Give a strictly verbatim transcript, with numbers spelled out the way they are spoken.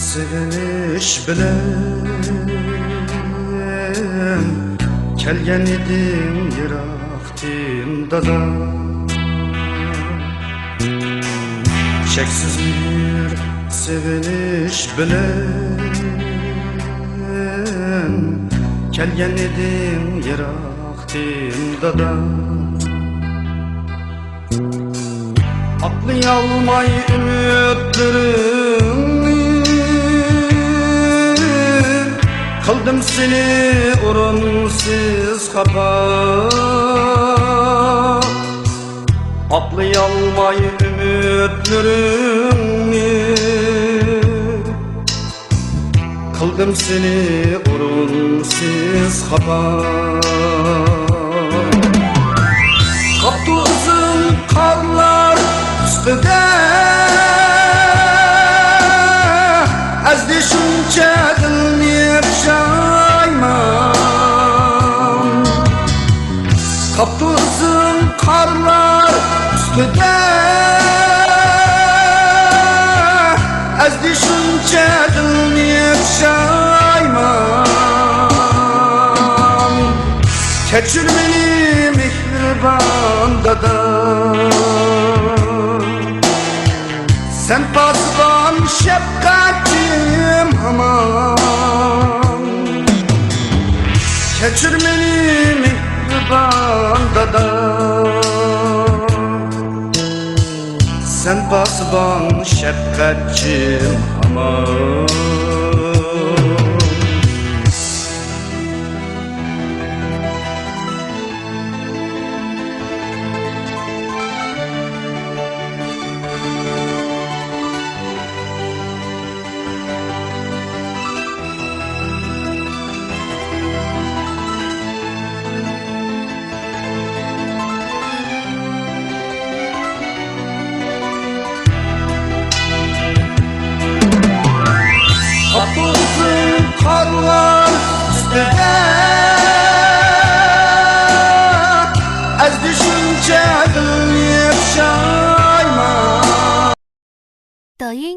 سېغىنىش بىلەن كەلگەن ئىدىڭ يىراقتىن دادا. چەكسىز مېھىر سېغىنىش بىلەن كەلگەن ئىدىڭ يىراقتىن دادا. ئاقلىيالماي ئۈمىدلىرىڭنى، قىلدىم سېنى ئورۇنسىز خاپا. ئاقلىيالماي ئۈمىدلىرىڭنى، قىلدىم سېنى ئورۇنسىز خاپا. قاپتۇ ئىزىڭ قارلار ئۈستىدە، ئەزدى شۇنچە دىلنى پۇشايمان. قاپتۇ ئىزىڭ قارلار ئۈستىدە، ئەزدى شۇنچە دىلنى پۇشايمان. كەچۈر مېنى مېھرىبان دادا، سەن پاسىبان شەپقەتچىم ھامان. كەچۈر مېنى مېھرىبان دادا، سەن پاسىبان شەپقەتچىم ھامان. قاپتۇ ئىزىڭ قارلار ئۈستىدە، ئەزدى شۇنچە دىلنى پۇشايمان. 抖音